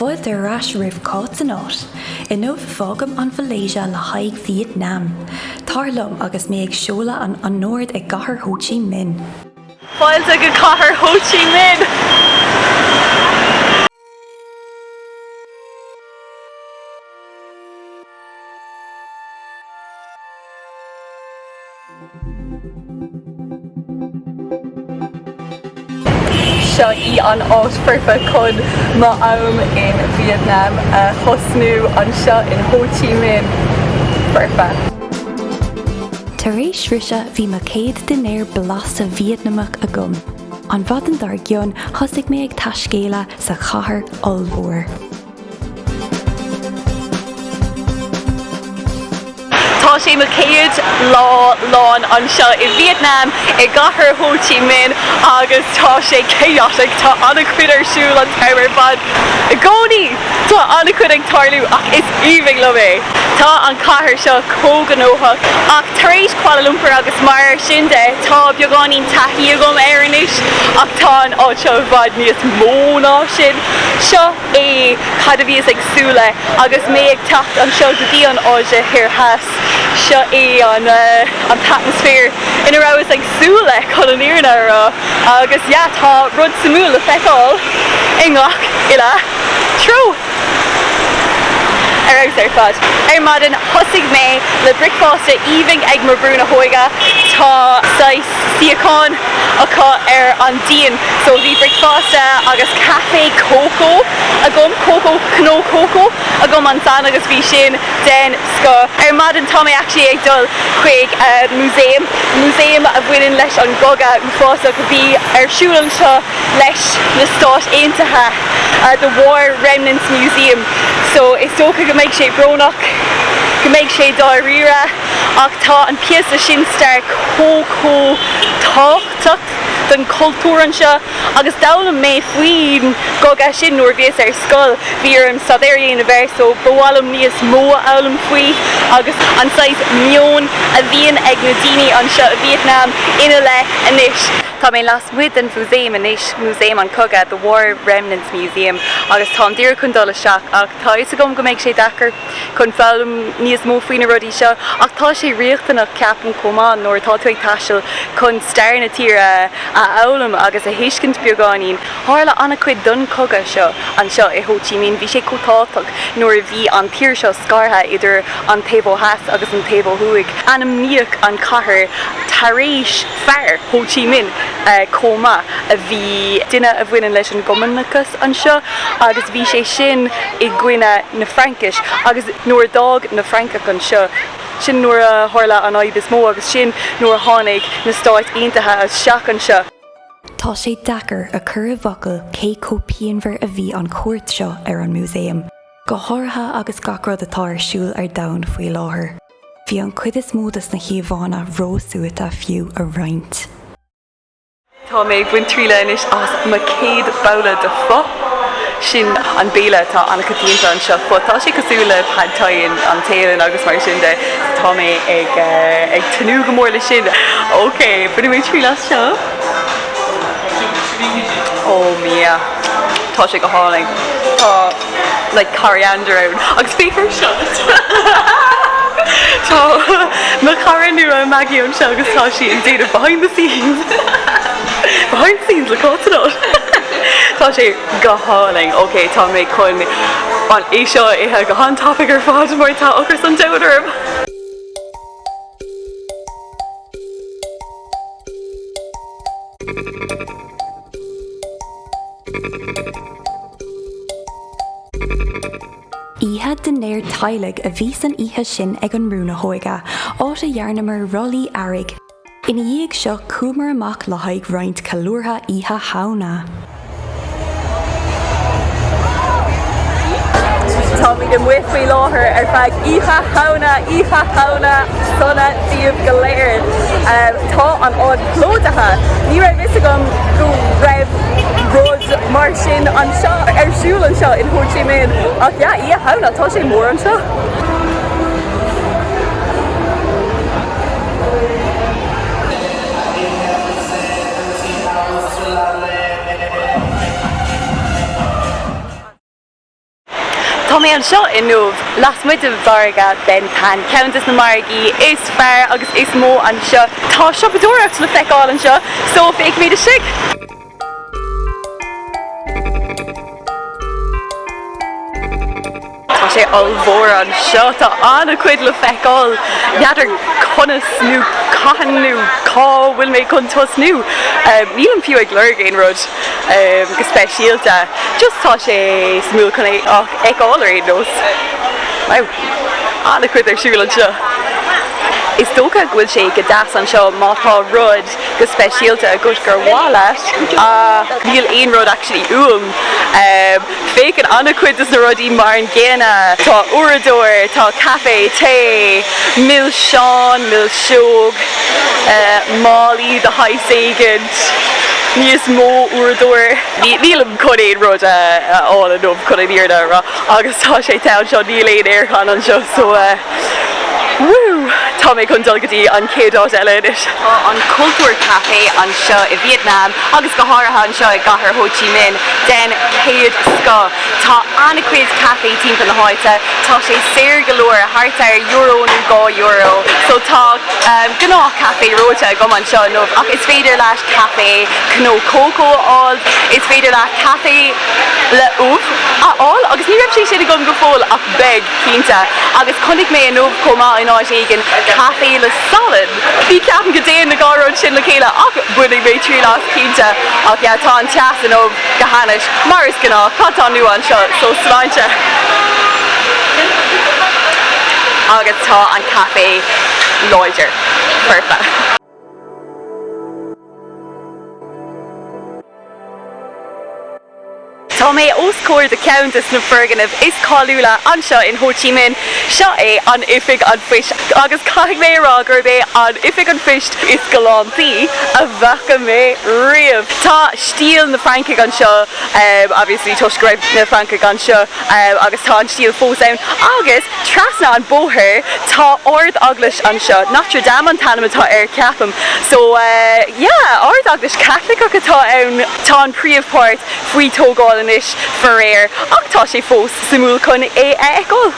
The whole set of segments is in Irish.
Fáilte ar ais roimh Cáit san Áit. Inniu fágaim an Mhalaeisia le haghaidh Vietnam. Tar liom agus mé ag seoladh an Anord i gcathair Ho Chi Minh. Fáilte go cathair Ho Chi Minh! Seo í an áit foirfe chun mo am in Vietnam a thosnú anseo in Ho Chi Minh. Foirfe. Tar éis sroiseadh bhí mo chéad dinnéar blasta Vítneamach agam. An mhaidin dár gcionn thosaigh mé ag taiscéaladh sa chathair ollmhór. Tá sé mo chéad lá lán anseo i Vietnam, i gcathair Ho Chi Minh agus tá sé chaotic, tá an-chuid ar siúl an t-am ar fad. I gcónaí tá an-chuid ag tarlú ach is aoibhinn liom é. Tá an chathair seo chomh gnóthach ach tar éis Kuala Lumpur agus mar sin de tá beagáinín taithí agam air anois ach tá an áit seo i bhfad níos mó ná sin. Seo é cad a bhíos ag súil le agus mé ag teacht anseo go dtí an Áise Thoir Theas. Seo é an an t-atmaisféar ina rabhas ag súil le, chun an fhírinne a rá. Agus yeah, tá rud suimiúil le feiceáil i ngach uile treo. Ar fheabhas ar fad. Ar maidin thosaigh mé le bricfeasta aoibhinn ag mo bhrú na hóige. Tá saghas suíochán acu ar an díon so bhí bricfeasta agus caife cócó agam, cócó, cnó cócó agam ansan agus bhí sin den scoth. Ar maidin tá mé actually ag dul chuig músaem, músaem a bhaineann leis an gcogadh uafásach a bhí ar siúl anseo leis na Stáit Aontaithe, The War Remnants Museum so is dócha go mbeidh sé brónach, go mbeidh sé dáiríre. Ach tá an píosa sin stair chomh chomh tábhachtach don chultúr anseo agus d'fhoghlaim mé faoin gcogadh sin nuair a bhíos ar scoil. Bhí orm staidéar a dhéanamh air so ba mhaith liom níos mó a fhoghlaim faoi agus an saghas meon a bhíonn ag na daoine anseo i Vietnam ina leith anois. Tá mé lasmuigh den mhúsaem anois, Músaem an Chogaidh, The War Remnants Museum, agus táim díreach chun dul isteach ach tá a fhios agam go mbeidh sé deacair. chun foghlaim níos mó faoi na rudaí seo ach tá sé riachtanach ceapaim chomh maith nuair atá tú ag taisteal chun stair na tíre a fhoghlaim agus a thuiscint beagáinín. Tharla an-chuid don chogadh seo anseo i Ho Chi Minh, bhí sé chomh tábhachtach nuair a bhí an tír seo scartha idir an taobh ó theas agus an taobh ó thuaidh. Ainmníodh an chathair tar éis fear, Ho Chi Minh, chomh maith, a bhí duine a bhaineann leis an gcumannachas anseo agus bhí sé sin i gcoinne na Fraincis agus nuair a d'fhág na Francaigh anseo, sin nuair a tharla an fhadhb is mó agus sin nuair a tháinig na Stáit Aontaithe isteach anseo. Tá sé deacair a chur i bhfocail cé chomh pianmhar a bhí an chuairt seo ar an músaem, go háirithe agus gach rud atá ar siúl ar domhan faoi láthair. Bhí an chuid is mó des na híomhánna róshuaite fiú a roinnt. Tá mé ag baint triail anois as mo chéad babhla de pho. Sin an béile atá an-choitianta anseo, pho. Tá sé cosúil le pad thai in an Téalainn agus mar sin de. Tá mé ag ag tnúth go mór le sin. Ok, bainfidh mé triail as seo. Oh yeah. Tá sé go hálainn. Tá like coriander ann agus féach ar seo. Tá mo chara nua Maggie anseo agus tá sí ag déanamh behind the scenes. Behind the scenes le Cáit san Áit. Tá sé go hálainn. Ok, tá mé chun an é seo a ithe go han-tapaidh ar fad mar tá ocras an domhain orm. Oíche dinnéir teaghlaigh a bhí san oíche sin ag an mBrú na hÓige, áit a dhearnamar rollaí earraigh. Ina dhiaidh seo chuamar amach le haghaidh roinnt ceiliúrtha Oíche Shamhna. Táimid amuigh faoi láthair ar feadh Oíche Shamhna, Oíche Shamhna sona daoibh go léir. Tá an áit plódaithe. Ní raibh fhios agam go raibh rud mar sin anseo, ar siúl anseo in Ho Chi Minh. Ach yeah, Oíche Shamhna, tá sé mór anseo. Tá mé anseo inniu lasmuigh de mhargadh Ben Thanh, ceann de na margaí is fearr agus is mó anseo. Tá siopadóireacht le feiceáil anseo, so féachfaimid istigh! Tá sé ollmhór anseo, tá an-chuid le feiceáil. N'fheadar conas nó cathain nó cá bhfuil mé chun tosnú. Nílim fiú ag lorg aon rud go speisialta, just tá sé suimiúil chun é a fheiceáil ar aon nós. Wow, an-chuid ar siúl anseo. Is dócha go bhfuil sé go deas anseo má tá rud go speisialta agat gur mhaith leat ach níl aon rud actually uaim. Féachann an-chuid de na rudaí mar an gcéanna. Tá uaireadóir, tá caife, tae, milseáin, milseog, málaí de shaghas éigint, níos mó uaireadóir. Nílim chun aon rud a fháil inniu chun an fhírinne a rá agus tá sé te anseo, níl aon aircon anseo so woo! Tá mé chun dul go dtí an chéad áit eile anois. Tá an cultúr caife anseo i Vietnam agus go háirithe anseo i gcathair Ho Chi Minh den chéad scoth. Tá an-chuid caife timpeall na háite, tá sé saor go leor, thart ar euro nó 2 euro. So tá gnáth caife reoite agam anseo inniu ach is féidir leat caife cnó cócó a fháil, is féidir leat caife le ubh a fháil agus ní raibh sé sin agam go fóill ach beidh, cinnte. Agus chonaic mé inniu chomh maith in áit éigin caife le salann! Ní ceapaim go dtéann na dhá rud sin le chéile ach bainfidh mé triail as cinnte. Ach yeah, tá an teas inniu go hainnis, mar is gnáth, cad tá nua anseo, so sláinte! Agus tá an caife láidir. Foirfe. Tá mé os comhair de cheann de na foirgnimh is cáiliúla anseo in Ho Chi Minh. Seo é an Oifig an Phoist agus caithfidh mé a rá gurb é an Oifig an Phoist is galántaí a bhfaca mé riamh. Tá stíl na Francaigh anseo, obviously toisc go raibh na Francaigh anseo agus tá an stíl fós ann agus trasna an bóthar tá Ard-Eaglais anseo, Notre Dame an t-ainm atá air ceapaim. So yeah, Ard-Eaglais Caitliceach atá ann. Tá an príomhpháirt faoi tógáil anois, faraor, ach tá sé fós suimiúil chun é a fheiceáil.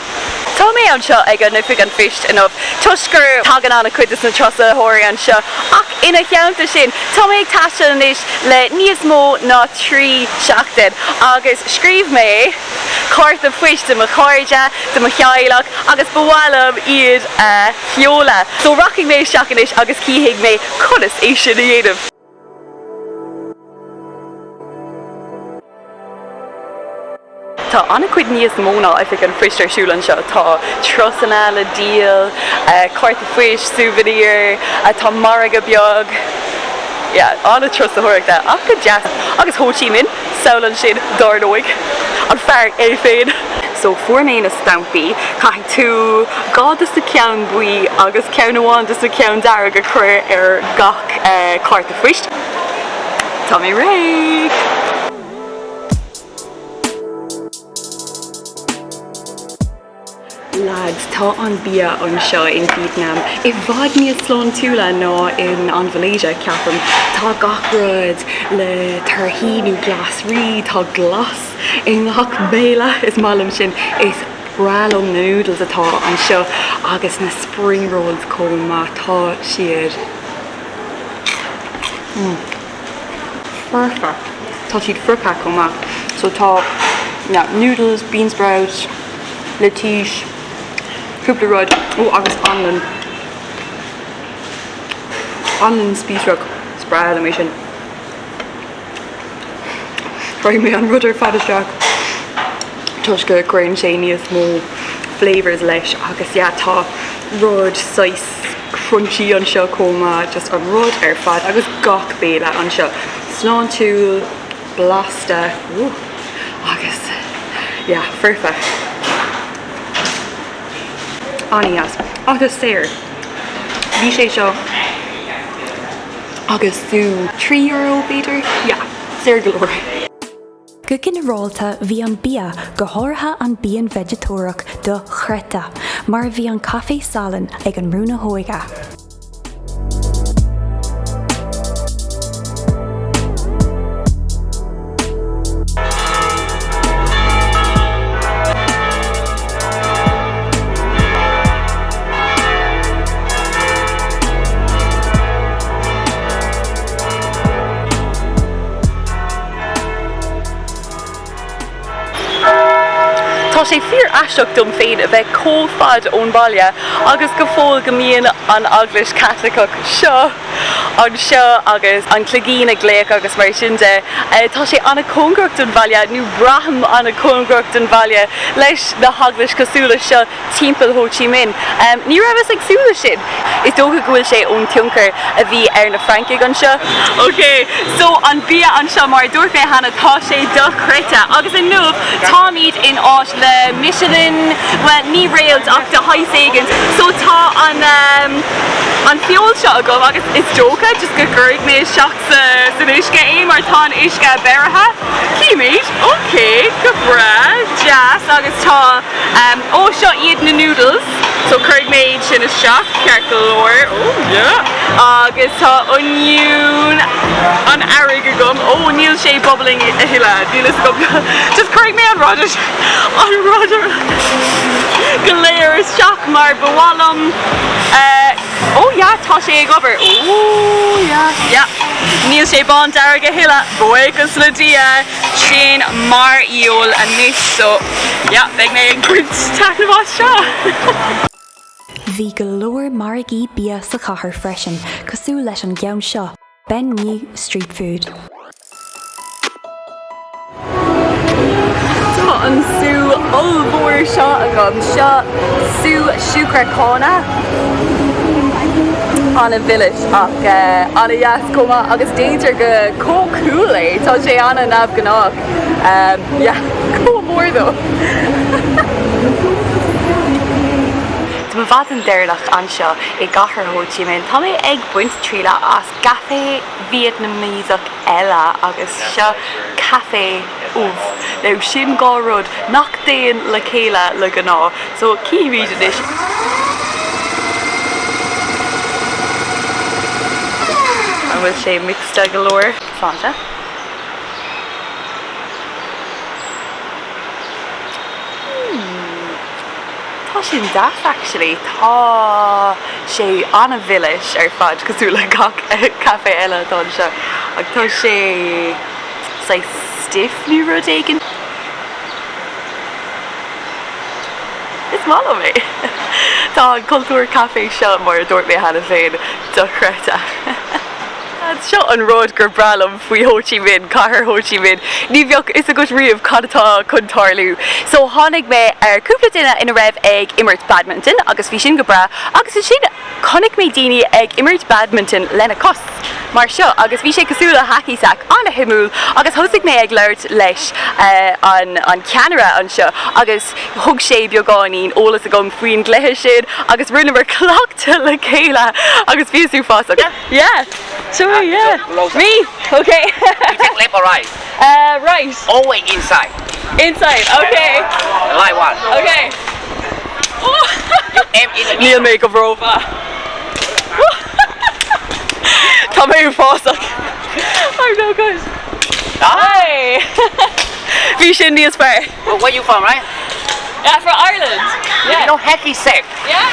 Tá mé anseo ag an Oifig an Phoist inniu toisc gur tagann an-chuid de na turasóirí anseo ach ina theannta sin tá mé ag taisteal anois le níos mó ná 3 seachtain agus scríobh mé cárta poist do mo chairde, do mo theaghlach agus ba mhaith liom iad a sheoladh. So rachaidh mé isteach anois agus cífidh mé conas é sin a dhéanamh. Tá an-chuid níos mó ná Oifig an Phoist ar siúl anseo. Tá turasanna le díol, cárta poist, souvenir, tá margadh beag. Yeah, an-turasóireachta ach go deas. Agus Ho Chi Minh sall ansin, dár ndóigh. An fear é féin. So fuair mé na stampaí. Caithfidh tú dhá de na ceann buí agus ceann amháin de na ceann dearg a chur ar gach cárta phoist. Tá mé réidh! Lads, tá an bia anseo in Vietnam i bhfad níos sláintiúla ná in An Mhalaeisia, ceapaim. Tá gach rud le torthaí nó glasraí, tá glas i ngach béile, is maith liom sin. Is breá liom na noodles atá anseo agus na spring rolls chomh maith, tá siad foirfe. Tá siad friochta chomh maith. So tá yeah, noodles, bean sprouts, lettuce, cúpla rud, ó agus anlann. Anlann spíosrach, is breá liom é sin. Chuir mé an rud ar fad isteach toisc go gcuireann sé níos mó flavours leis agus yeah tá rud saghas crunchy anseo chomh maith, just an rud ar fad agus gach béile anseo sláintiúil, blasta agus yeah foirfe. An-deas agus saor. Bhí sé seo agus sú €3 b'fhéidir? Yeah, saor go leor. Go ginearálta, bhí an bia, go háirithe an bia veigeatórach, dochreidte, mar a bhí an caife salainn ag an mBrú na hÓige. Tá sé fíor aisteach dom féin a bheith chomh fad ón baile agus go fóill go mbíonn an eaglais Caitliceach seo anseo agus an cloigín ag glaoch agus mar sin de. Tá sé an-chóngarach don bhaile, nó braithim an-chóngarach don bhaile leis na heaglais cosúil leis seo. timpeall Ho Chi Minh. Ní rabhas ag súil leis sin. Is dócha go bhfuil sé ón tionchar a bhí ar na Francaigh anseo. Ok, so an bia anseo, mar a dúirt mé cheana, tá sé dochreidte. Agus inniu táimid in áit le Michelin, bhuel ní réalt ach de shaghas éigin. So tá an an feoil seo agam agus is dócha just go gcuirfidh mé isteach sa san uisce é mar tá an uisce beirithe. Címid, ok, go breá, deas agus tá Ó, seo iad na noodles, so cuirfidh mé iad sin isteach, ceart go leor, oh yeah! Agus tá oinniún an earraigh agam, oh níl sé bubbling a thuilleadh, níl fhios agam, just cuirfidh mé an rud, an rud go léir isteach mar ba mhaith liom eh, oh yeah, tá sé ag obair, oh yeah, yeah, níl sé bándearg a thuilleadh, buíochas le Dia! Sin mar fheoil anois so yeah beidh mé ag baint taitneamh as seo! Bhí go leor margaí bia sa chathair freisin, cosúil leis an gceann seo, Ben Nhi Street Food. Tá an sú ollmhór seo agam, seo sú siúcra cána. Ana-mhilis ach ana-dheas chomh maith agus b'fhéidir go chomh cool é, tá sé ana-neamhghnách yeah chomh mór though. Do mo mhaidin deireanach anseo i gcathair Ho Chi Minh tá mé ag baint triail as gcaife Vietnamesach eile agus seo caife ubh. Now sin 2 rud nach dtéann le chéile le gnáth so cífimid anois. An bhfuil sé mixed go leor? Sláinte. Tá sin deas actually. Tá sé an-mhilis ar fad cosúil le gach caife eile atá anseo ach tá sé saghas stiff nó rud éigin. Is maith liom é! Tá an cultúr caife seo, mar a dúirt mé cheana féin, dochreidte. Seo an rud gur breá liom faoi Ho Chi Minh, cathair Ho Chi Minh. Ní bheadh fhios agat riamh cad atá chun tarlú. So tháinig mé ar cúpla duine ina raibh ag imirt badminton agus bhí sin go breá agus ansin chonaic mé daoine ag imirt badminton lena cos mar seo agus bhí sé cosúil le hacky sack, an-shuimiúil agus thosaigh mé ag labhairt leis an an ceannaire anseo agus thug sé beagáinín eolas agam faoin gcluiche sin agus rinneamar cleachtadh le chéile agus bhíos uafásach. Yeah, sure, yeah. Me? Okay. You take left or right? Uh, right. Always inside. Inside, okay. The light one. Okay. You aim in the Níl mé go rómhaith. Tá mé uafásach. I'm no good. Ah. Hi! Bhí sin níos fearr. Well, where you from, right? Yeah, from Ireland. Yeah. You know hacky sack. Yeah.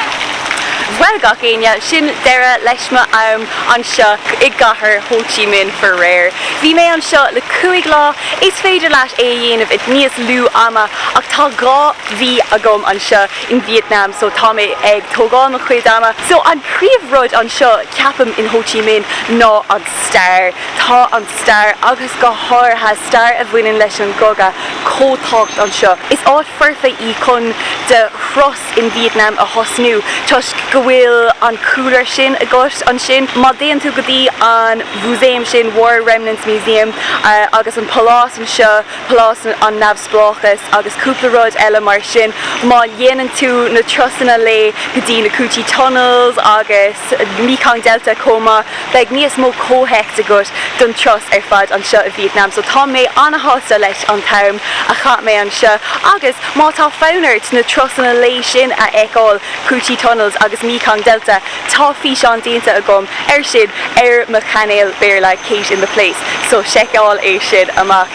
Bhuel gach éinne, sin deireadh leis mo am anseo i gcathair Ho Chi Minh faraor. Bhí mé anseo le 5 lá, is féidir leat é a dhéanamh i níos lú ama ach tá 2 mhí agam anseo in Vietnam so tá mé ag tógáil mo chuid ama. So an príomh rud anseo ceapaim in Ho Chi Minh ná an stair. Tá an stair agus go háirithe stair a bhaineann leis an gcogadh chomh tábhacht anseo. Is áit foirfe í chun do thuras in Vietnam a thosnú toisc go bhfuil an cúlra sin agat ansin. Má théann tú go dtí an mhúsaem sin, War Remnants Museum, agus an pálás anseo, Pálás an Neamhspleáchais agus cúpla rud eile mar sin, má dhéanann tú na turasanna lae go dtí na Cu Chi Tunnels agus Mekong Delta chomh maith, beidh níos mó comhthéacs agat don turas ar fad anseo i Vietnam. So tá mé an-shásta leis an t-am a chaith mé anseo agus má tá fonn ort na turasanna lae sin a fheiceáil, Cu Chi Tunnels agus Mekong Delta, tá físeán déanta agam ar sin ar mo chainéal Béarla Kate in the Place, so seiceáil é sin amach.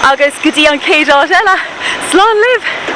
Agus go dtí an chéad áit eile, slán libh!